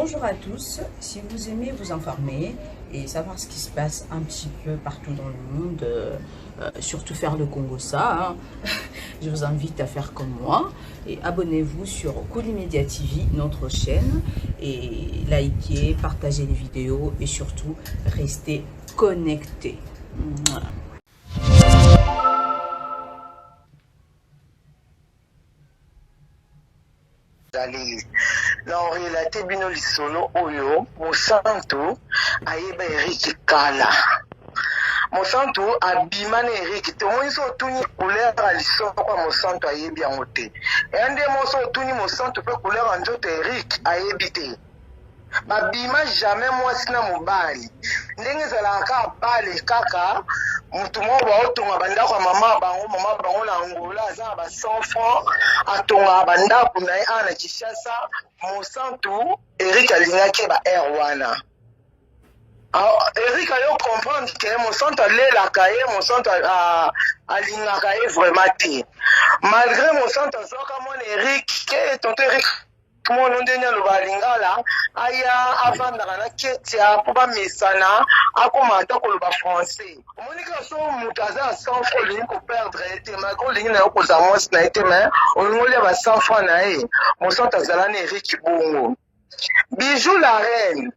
Bonjour à tous, si vous aimez vous informer et savoir ce qui se passe un petit peu partout dans le monde, euh, euh, surtout faire le kongossa, hein, je vous invite à faire comme moi et abonnez-vous sur Media TV, notre chaîne, et likez, partagez les vidéos et surtout restez connectés. Ezali na orelate bino lisolo oyo Mosantu ayeba Eric kala. Mosantu abima na Eric te. Omoni so otuni couleur ya lisoko ya Mosantu ayebi yango te. Eya nde moko so otuni Mosantu pe couleur ya nzoto ya Eric ayebi te. Babima jamais mwasi na mobali. Ndenge ezalaka kaka bale kaka mutu moko baotonga bandako ya mama bango mama bango na Angola aza na ba 100 francs atongaka bandako na ye awa na Kinshasa. Mosantu Eric alingaki ba heure wana. Ah, Eric ayo comprendre que Mosantu alelaka ye, Mosantu alingaka ye vraiment te. Malgré Mosantu azwaka mwana Eric, ke tonton Eric Mono ndenge aloba lingala aya avandaka na ketia mpo bamesana akoma ata koloba français. Omoni kaka so moto aza na 100 francs olingi koperdre ye te malgré olingi na yo kozala mwasi na ye te mais olingi olia ba 100 francs na ye. Mosantu azala na Eric bongo. Bijou la reine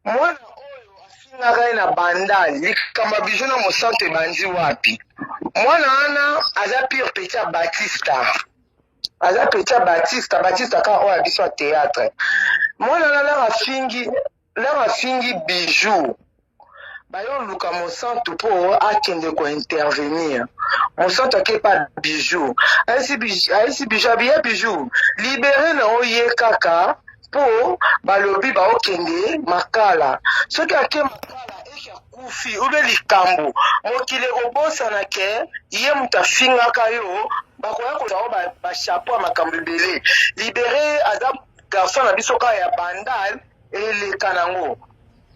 mwana oyo afingaka ye na bandal likambo ya Bijou na Mosantu ebandi wapi? Mwana wana aza pire petit ya Batista aza petit ya Batista Batista kaka oyo ya biso ya théâtre mwana wana lere afingi lere afingi Bijou baye oluka Mosantu mpo akende kointervenir Mosantu ake pa Bijou ayesi Bijou abiya Bijou libere na oye kaka mpo balobi baokende makala soki ake makala eke akufi ube likambo mokili ekobosana ke ye moto afingaka yo bakoya kozwa yo bachapeau ya makambo ebele libere aza garçon na biso kaka ya bandal eleka nango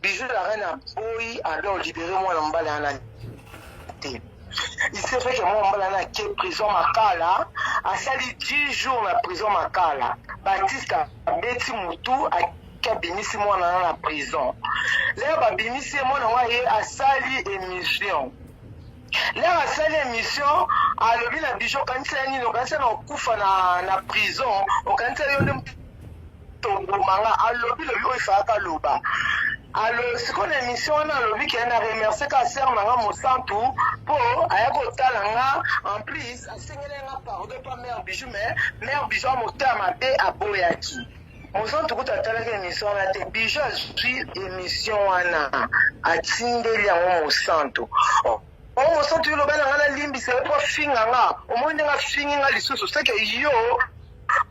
Bijou la reine aboyi abe olibere mwana mobali wana te. Il s'est fait que mwana mobali wana ake prison Makala, asali 10 jours na prison Makala. Baptiste abeti mutu ake abimisi mwana wana na prison. Leo babimisi ye mwana wana ye asali émission. Leo asali émission alobi na Bijou okanisa ye nini okanisa na okufa na, na prison okanisa yo nde toboma nga alobi lobi oyo efalaka aloba alo sikoyo na émission wana alobi ke na remercie ka sœur na nga mosantu mpo aya kotala nga en plus asengeli nga pardon pa mère bijou mais mère bijou amotala mabe aboyaki mosantu kutu atalaki émission wana te bijou azwi émission wana atindeli yango mosantu o mosantu yo loba na nga nalimbisa ye mpo afinga nga omoni ndenge afingi nga lisusu seke yo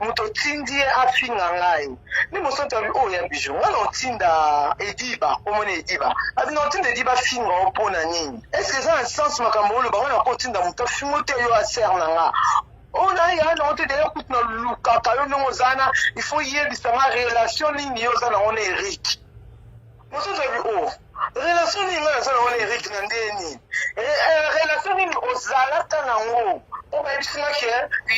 moto otindi ye afinga ngai nde mosantu abi oyo oh, ya bijou ngai na otinda ediba omoni ediba abi na otinda ediba afinga o mpo na nini eske eza na sens makambo oloba ngai nakotinda moto afingo te yo asere na nga oyo oh, naya nango te deya kutu nalukaka yo ndenge oza na il faut yebisa nga relation nini yo oza nango na erik Mosusu abi o oh, relation nini ngai naza nango na Eric na ndenge nini? Eh, relation nini ozalaka nango? Po bayebisi nga ke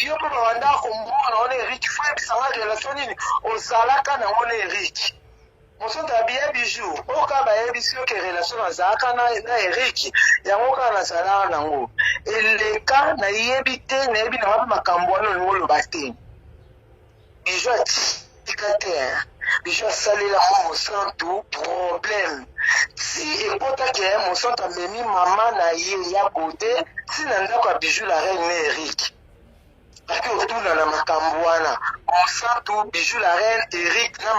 yo mpe babandaka komona nango na Eric, fo yebisa nga relation nini ozalaka nango na Eric. Mosusu abi ya bijou oyo kaka bayebisi yo ke relation nazalaka na, na Eric yango kaka nazalaka nango eleka nayebi te nayebi nanga mpe makambo wana olingi oloba te. Bijou atika te hein. Bijou asalela ngo mosantu problème ti ekota ke mosantu amemi mama na ye ya gode ti na ndako ya Bijou la reine na Eric bake otuna na makambo wana mosantu Bijou la reine Eric na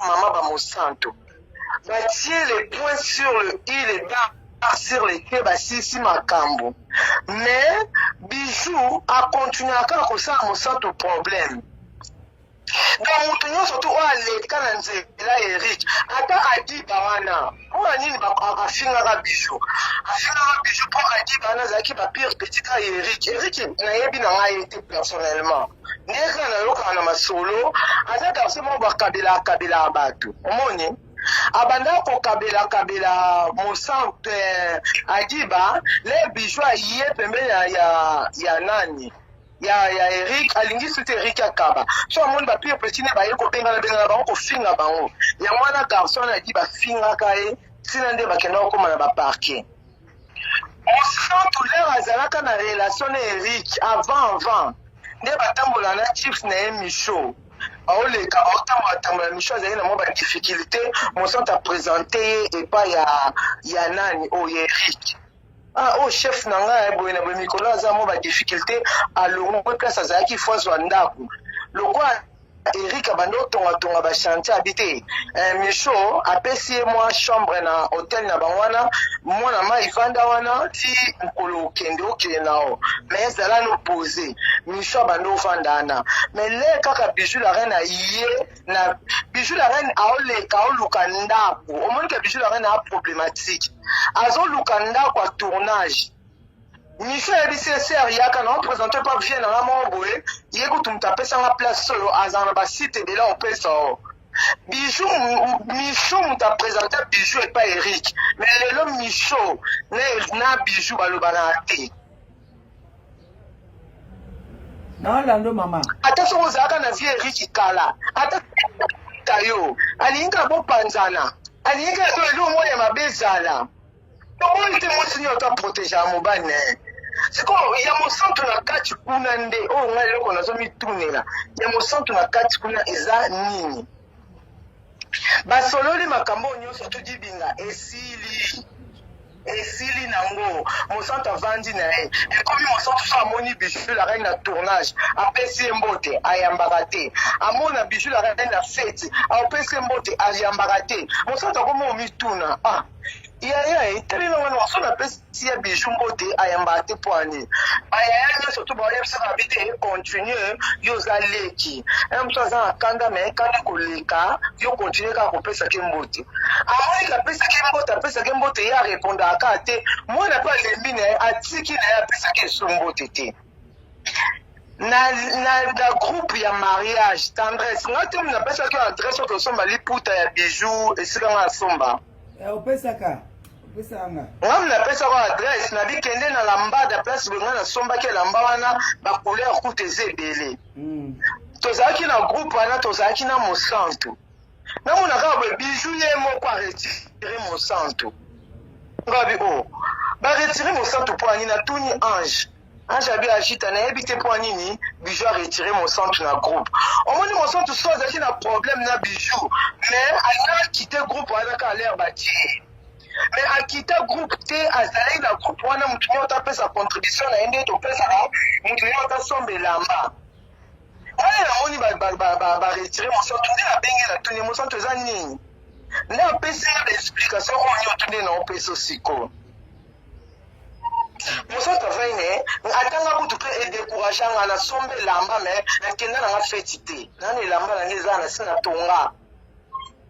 mama ba mosantu batie le point sur le i le bar sur le t basisi makambo mais bijou akontinuaka kaka kosala mosantu problème donc moto nyonso tu oyo aleka na nzela eric ata adiba wana mpona nini afingaka bijou afingaka bijou mpo adiba wana azalaki bapire petit ka eric eric nayebi na ngai ye te personnellement nde kaka nayokaka na masolo aza garçon moko bakabelaka kabelaka bato omoni abanda kokabela kabela mosantu eh, adiba le bijou aye pembeni ya, ya, ya nani Ya Eric alingi suti Eric akaba so amoni ba pire petit ne baye kobengana bengana bango, kofinga bango. Yango wana garçon wana adi bafingaka ye ntina nde bakenda kokóma na baparquet. Mosantu lere azalaka na relation na Eric avant nde batambola na chief na ye Micho, baoleka, baotambola tambola. Micho azali na mwa badifficulté. Mosantu aprésente ye epai ya nani oyo, Eric. Ah, oyo chef na ngai boye na boye, mikolo aza mwa badifficulté, alongwe place azalaki, fo azwa ndako. Lokwa Eric abandi otongatonga bachantier, abi te, Micho apesi ye mwa chambre na hotel na bango wana. Mwana mai vanda wana ti mokolo okende, okende na o, mais ezala no pose. Micho abandi ovanda wana, mais le kaka Bijou la Reine aye na Bijou la Reine aoleka, aoluka ndako. Omoni ke Bijou la Reine aa problématique, azoluka ndako ya tournage. Micho ayebisi ye: "Ser, yaka na oprésente pa vie nanga moko boye." Ye kutu moto apesanga place oyo, azala na basite ebele, opesa o Bijou. Micho moto aprésente Bijou epai Eric, mais lelo Micho na Bijou balobana te. Naolando, mama. Ata soki ozalaka na vie Eric kala, ata ta yo alingi kaka bopanzana, alingi kaka to eloko moko ya mabe ezala. Tomoni te mwasi nyonso aprotege ya mobali na ye. Sikoyo ya Mosantu na kati kuna nde oyo ngai eloko nazomitunela, ya Mosantu na kati kuna eza nini? Basololi makambo oyo nyonso, tudibinga esili, esili nango. Mosantu avandi na ye, ekomi Mosantu so amoni Bijou la Reine na tournage, apesi ye mbote, ayambaka te. Amona Bijou la Reine na fête, apesi ye mbote, ayambaka te. Mosantu akomi omituna: "Ah yaya, etali nango wana, so napesi ya Bijou mbote, ayambaka te, mpo ani?" Bayaya nyonso to bayebisaka bi te: "Continue, yo oza leki." Mosu aza na kanda, me kanda koleka, yo continue kaka kopesaki mbote. Amoniki apesaki mbote, apesaki mbote, ye arépondaka kaka te. Mwana mpe alembi na ye, atiki na ye, apesaki esu mbote te. Na groupe ya mariage Tendresse, nga te napesaki adresse oyo tosomba liputa ya Bijou, esika nga asomba. Opesaka, opesaka nga. Ngam napesaka adresse, nabikende na lambada, place boye ngai nasombaki elamba wana, bacouleur kuta eza ebele. Tozalaki na groupe wana, tozalaki na Mosantu. Namona kaka boye Bijou ye moko aretire Mosantu. Ngabi o baretire Mosantu mpo anini? Natuni Ange, Ange abi: "Agita, nayebi te mpo anini Bijou aretire Mosantu na groupe." Omoni, Mosantu so azalaki na problème na Bijou, mais alingaka akite groupe wana kaka lere batie, mais akita groupe te, azalaki na groupe wana. Motu nyonso apesa contribution na ye, nde topesaka motu nyonso asomba elamba wana. Namoni baretire Mosantu nde abenge, natuni Mosantu eza nini, nde apesi nga baexplication oyo nyonso nde naopesa sikoyo. Mosantu avai ne atanga kutu mpe edécourage nga, nasomba elamba, me nakenda nanga feti te. Nano elamba nanga eza na si na tonga,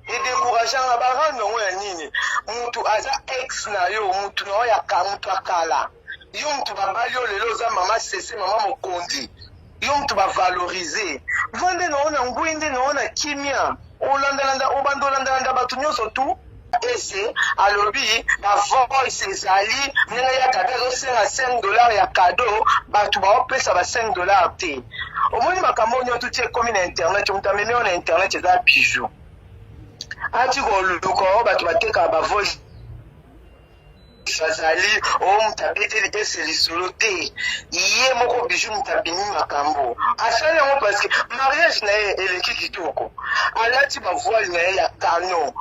edécourage nga. Barande yango ya nini? Mutu aza ex na yo, mutu na oyo mutu akala yo, mutu babali yo, lelo oza mama sese, mama mokonzi, yo mutu bavalorize. Vande na yo na ngwi, nde na yo na kimia. Olandalanda, obanda olandalanda bato nyonso tu. Ese alobi bavoice ezali ndenge ya kado, azosenga 5 $ ya kado, bato baopesa ba 5 $ te. Omoni makambo oyo nyonso ti ekomi na internet, moto amemi oyo na internet eza Bijou. Ati koluka oyo bato batekaka bavoice bazali oyo, moto abeteli ese lisolo te. Ye moko Bijou moto abimi makambo, asali yango parce que mariage na ye eleki kitoko, alati bavoile na ye ya canon,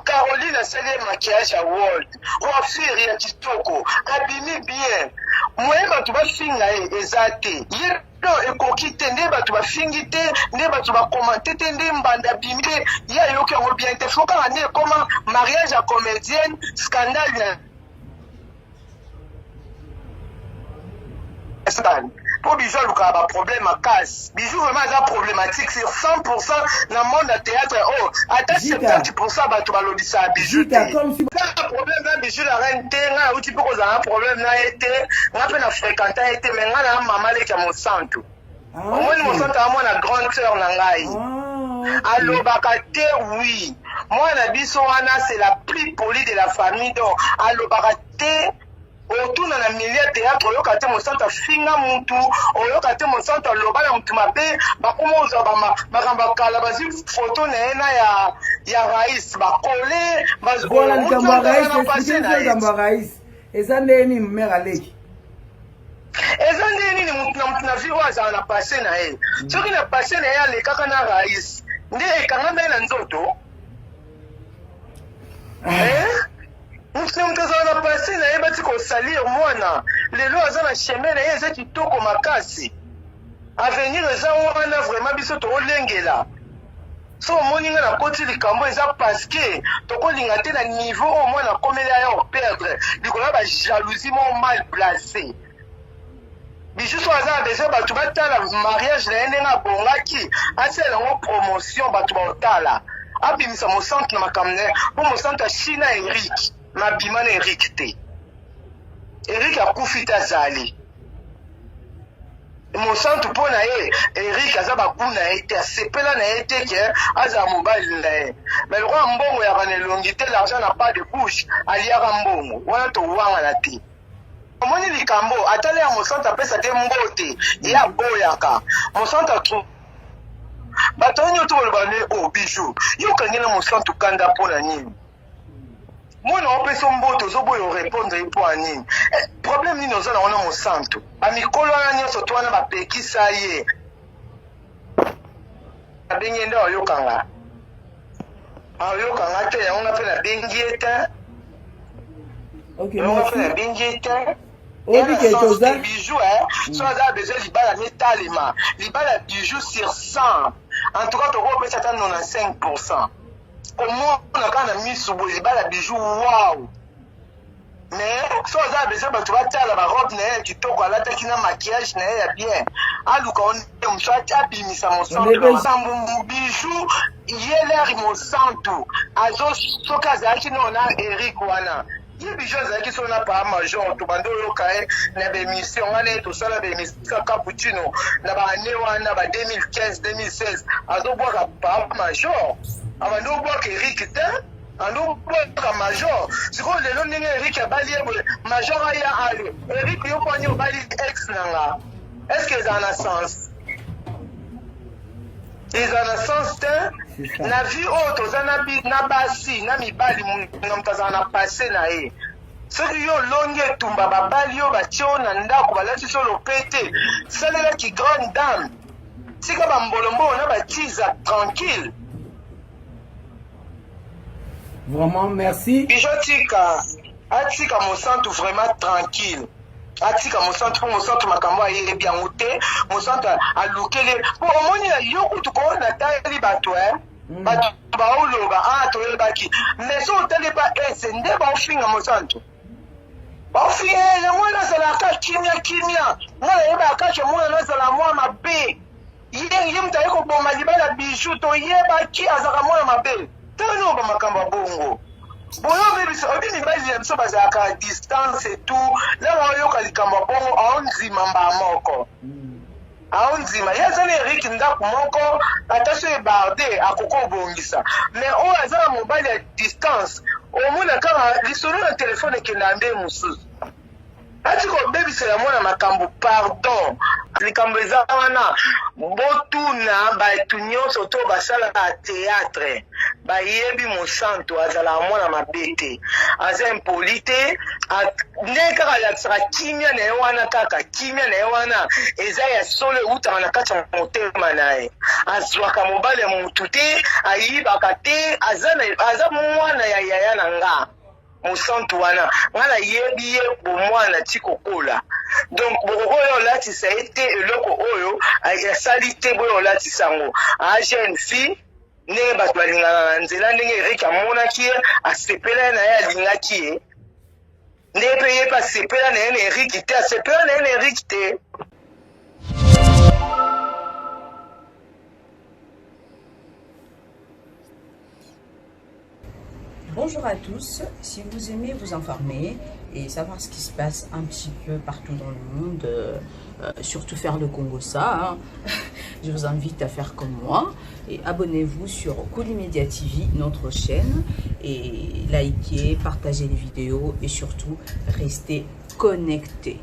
Caroline asali ye maquillage ya world, coiffure ya kitoko, abimi bien. Moye bato bafinga ye eza te. Ye no ekoki te nde bato bafingi te, nde bato bakomante te, nde mbanda abimi te. Ye ayoki yango bien te, fo kaka nde ekoma mariage ya comédienne, scandale na scandale, mpo Bijou alukaka baproblème makasi. Bijou vraiment aza problématique sur 100 na monde ya théâtre oyo, ata 70 bato balobisaka Bijou te. Problème na Bijou la Reine te, ngai nauti mpe kozala na problème na ye te, ngai mpe na fréquente ye te, mais ngai na mama leki ya Mosantu. Omoni, Mosantu aza mwana grande sœur na ngai. Alobaka te, oui, mwana biso wana, c'est la plus polie de la famille, donc alobaka te. Otuna na milieu ya theatre oyoka te mosantu afinga mutu, oyoka te mosantu aloba na mutu mabe, bakoma ozwa ba makambo ya kala bazwi photo na ye na ya ya Rais ba colle bazwi Voilà likambo ya Rais, explique biso likambo ya Rais. Eza ndenge nini mère aleki? Eza ndenge nini mutu na mutu na vie oyo azala na passe na ye. Soki na passe na ye alekaka na Rais nde ekangama ye na nzoto. Eh? Mutu na mutu azala na passe na ye bati kosalir mwana lelo aza na chemin na ye eza kitoko makasi avenir eza wana vraiment biso tokolengela so omoni nga nakoti likambo eza parceke tokolinga te na niveau oyo mwana akomeli aya operdre likolo ya bajalousie moko mal place Bijou so aza na besoin bato batala mariage na ye ndenge abongaki asala yango promotion bato baotala abimisa mosantu na makambo na ye mpo mosantu ashina Eric mabima na Eric te Eric akufi te azali mosantu mpo na ye Eric aza bagu na ye te asepela na ye te ke azala mobali na ye mais lokola mbongo yaka na elongi te l'argent na pas de bouche aliaka mbongo wana towangana te Omoni likambo ata lea mosantu apesaka ye mbote ye aboyaka mosantu atru bato oyo nyoto boloba ne o oh, bijou yo okangi na mosantu kanda mpo na nini mwana opesa mbote ozoboya orepondre ye mpo ya nini eh, problème nini oza nango na mosantu bamikolo wana nyonso to wana bapekisa ye abengi ye nde ayokanga ayokanga te yango nga mpe nabengi ye te yango nga mpe nabengi ye te oyebi ke toza bijou eh so aza besoin libala netalema libala bijou sur 100 en tout cas tokopesa ata 95 pourcent komona kaka na misu boye libala bijou wow mais so aza na besoin bato batala ba robe na ye ya kitoko alataki na maquillage na ye ya bien aluka o nde mosu abimisa mosantu makambo bijou ye lere mosantu azo soki azalaki nao na eric wana ye bijou azalaki so na paa major tobandi oyoka ye na baémission ngai na ye tosala baémission cappuccino na baannée wana ba 2015 2016 azobwaka paa major abandi obwaka eric te Ando bwaka major sikoyo lelo ndenge Eric abali ye boye major aya ale Eric yo kwani obali ex na nga est ce que ezala na sens ezala na sens te na vie oyo toza na, na basi na mibali na moto azala na passe na ye soki yo olongi etumba babali yo batie yo na ndako balatisi yo lopete salelaki grande dame tika bambolombolo na batiza tranquille Vraiment, merci. Bijo tika, atika mosantu vraiment tranquille. atika mosantu mpo mosantu makambo ayebi yango te mosantu alukeli mpo omoni na yo kutu ko natali bato e bato baoloba a ah, toyebaki mais so otali pa ese nde baofinga mosantu baofinga eh, yango wana azalaka kimia kimia nga nayebaka kake mwana nazala mwa mabe Ye ye moto aye koboma libala bijou toyebaki azalaka mwana mabe tala nini oba makambo ya bongo boye obebisa oyebi mibali na biso bazalaka distance et tout ntango aoyoka likambo ya bongo aondima mbaa moko aondima ye aza na Eric ndako moko ata so ebarde akoki obongisa mais oyo aza na mobali ya distance omona kaka lisolo na telefone ekendaka nde mosusu Atika kobebisela mwana makambo pardon. Likambo eza wana botuna batu nyonso to basalaka theatre bayebi mosantu azalaka mwana mabe te aza impoli te ndenge kaka alakisaka kimia na ye wana kaka kimia na ye wana eza ya solo ewutaka na kati ya motema na ye azwaka mobali ya mutu te ayibaka te aza, aza mwana ya yaya na nga Mosantu wana nga na yebi ye bomwana ti kokola donc bokoki oya olatisa ye te eloko oyo asali te boya olatisa yango a jeune fille ndenge bato balingana na nzela ndenge Eric amonaki ye asepela ye na ye alingaki ye ndenge mpe ye mpe asepela na ye na Eric te asepela na ye na Eric te. Bonjour à tous, si vous aimez vous informer et savoir ce qui se passe un petit peu partout dans le monde, euh, surtout faire le Congo ça, hein, je vous invite à faire comme moi et abonnez-vous sur Kuli Media TV, notre chaîne, et likez, partagez les vidéos et surtout restez connecté.